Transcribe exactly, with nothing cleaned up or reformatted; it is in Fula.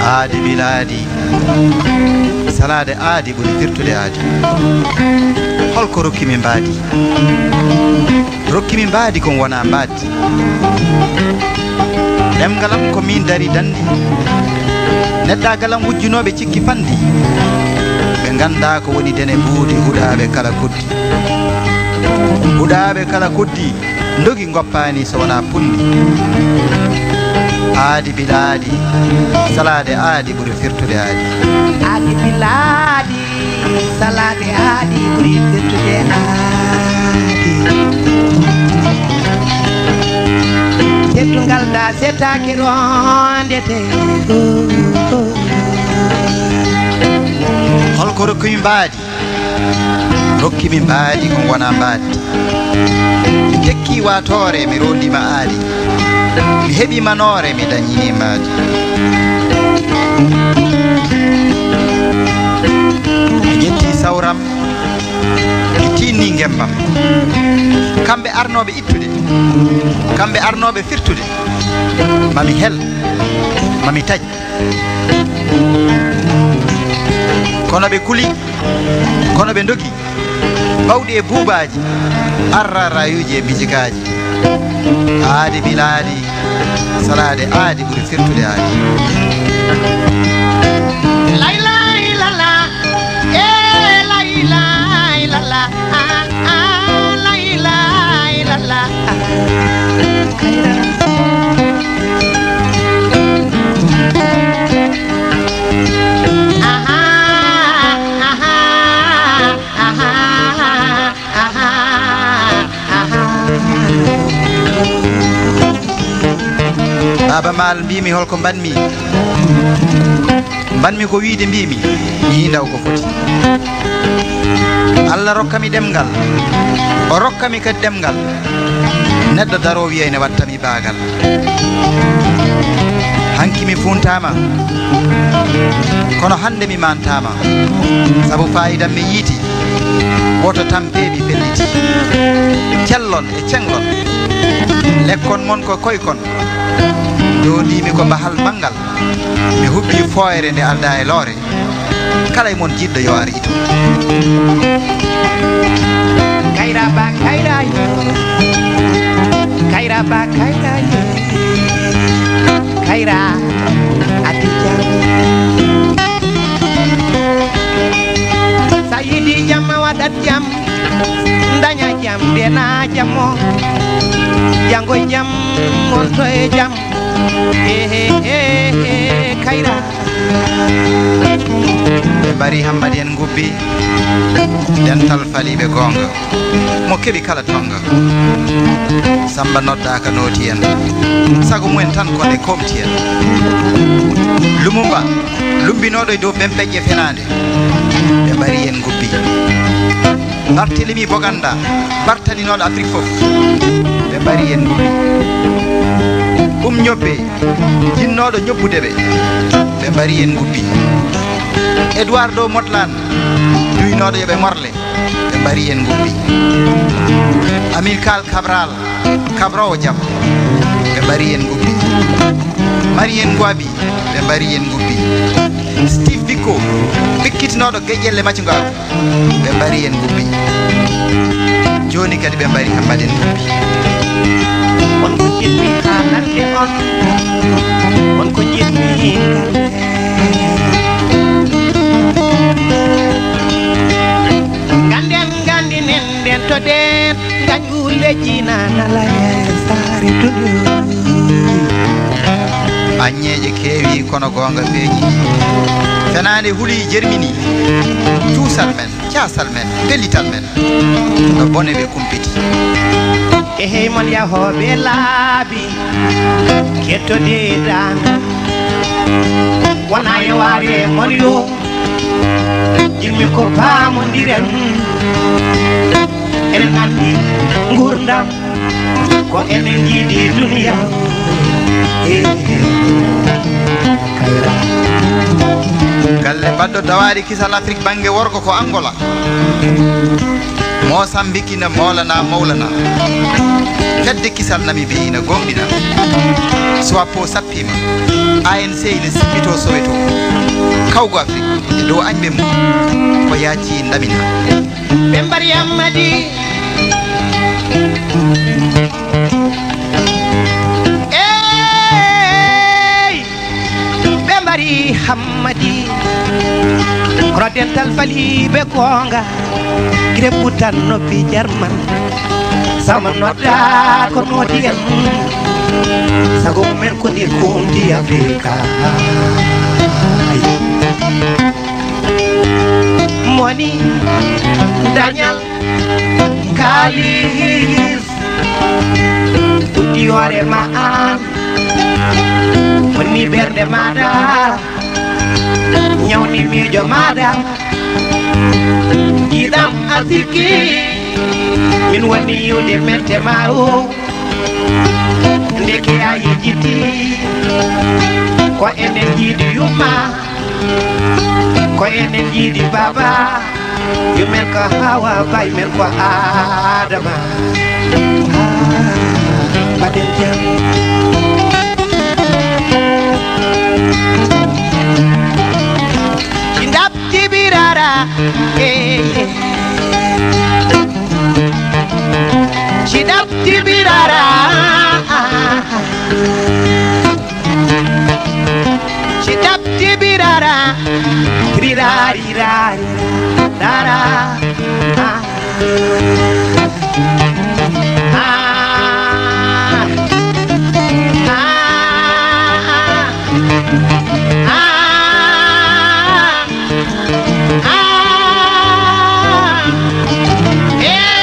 Aadi bilaa aadi, salaade aadi ɓuri firtude aadi. Hol ko rokki mi mbaadi? Rokki mi mbaadi ko wona mbaadi. Ɗemngal am ko miin dari danndi. Neɗɗaagal am wujjunooɓe cikki fanndi. Ɓe nganndaa ko woni dene buudi huɗaaɓe kala koddi. Huɗaaɓe kala koddi, ndogi ngoppaani so wonaa punndi. Aadi bilaa aadi, salaade aadi ɓuri firtude aadi. Aadi bilaa aadi, salaade aadi ɓuri firtude aadi. Teddungal da setaaki rondete. Hol ko rokki mi mbaadi? Rokki mi mbaadi ko wona mbaadi. Mi tekki waatoore, mi rondiima aadi. Mi heɓi manoore, mi dañi mbaadi. Mi ƴetti sawram, mi tiinni ngembam. Kamɓe arnooɓe ittude, kamɓe arnooɓe firtude, mami hel, mami taƴ. Kono ɓe kuli, kono ɓe ndogi, bawɗi e buubaaji, arrarayuuji e bijigaaji. Aadi bilaa aadi, salaade aadi ɓuri firtude aadi. Lay lay lala, eh, lay lay lala, ah, ah, lay lay lala, ah. Aha, aha, aha, aha, aha. Baaba Maal, mbiimi hol ko mbaɗmi? Mbaɗmi ko wiyde mbiimi, mi yiindaw ko foti. Allah rokkami ɗemngal, o rokkami kadi ɗemngal. Neɗɗo daroo wiya ene wattami baagal. Hanki mi fuuntaama, kono hannde mi maantaama. Sabu faayidam mi yiiti, woto tampeeɓi felliti. Cellon e ceŋlon, lekkon mon ko koykon. Doondiimi ko bahal manngal, mi hubbii fooyre nde aldaa e loore. Kala e mon jiɗɗo yo ar ito. Kayra ba kayra yo. Kayra ba kayra yo. Kayra addi jam. Sa yiɗi jam a waɗat jam. Daña jam, ndena jam o. Janngo e jam, wonto e jam. He, he, he, he, kayra. Ɓe mbari Hammadi en ngubbi, dental faliiɓe goonga. Mo keɓi kala tonga. Samba noddaaka nooti en. Sago mumen tan ko nde koomti en. Lumumba, lumbinooɗo e dow bempeƴƴe fenaande. Ɓe mbari en ngubbi. Barthélemy Boganda, bartaninooɗo Afrik fof. Ɓe mbari en ngubbi. Um Ñobbe, jinnooɗo ñobbude ɓe. Ɓe mbari en ngubbi. Eduardo Motlan, duynooɗo yo ɓe morle. Ɓe mbari en ngubbi. Amilcar Cabral, kabroowo jam. Ɓe mbari en ngubbi. Marien Ngouabi, ɓe mbari en ngubbi. Steve Biko, ɓikkitinooɗo geƴƴelle macungaagu. Ɓe mbari en ngubbi. Jooni kadi ɓe mbari Hammadi en ngubbi. Won ko jiɗmi haalande on, won ko jiɗmi haalande. Ngannden, nganndinen, nden to ɗen, ngañgu lejji na nala e saare dundu. Aññeeje keewi kono goonga feeñi. Fenaande huli jermini. Cuusal men, caasal men, pellital men. No bone ɓe kumpiti. E hey mon yahooɓe laabi, kettodee daan. Wona yowaare mon yo, yimmi ko paamondiren. Eɗen anndi nguurndam ko enen njiidi duniya. Galle baɗɗo dawaari kisal Afrik bannge worgo ko Angola. Mosambik ina moolana mawlana. Fedde kisal Namibie ina gooŋɗina. Swapo sappiima. A N C ina sippitoo Soweto. Kawgo Afrik e dow añɓe mum ko yaaci ndamina. Ɓe mbari Hammadi. Eey! Ɓe mbari Hammadi. Kono dental faliiɓe goonga. Gire butan noppi jarman. Sama nodda ko noodi en. Sago men ko ni kundi Afrika. Moni dañal kaalis uddi hoore ma an, woni ɓernde maɗa, ñawni miijo maɗa. Giɗam a sikki min woni yiwde mette ma o, ndeke a yejjiti ko enen yiɗi yumma. Ko enen yiɗi baba, yumen ko Hawa, bay men ko Adama. Ah, mbaɗen jam. Ci ndab tibirara, eh, eh. Ci ndab tibirara, ah, ah, ah. Ci dab tibirara, tirira, rira, rira, rara. Ah. Ah. Ah. Ah. Ah. Ah. Eh.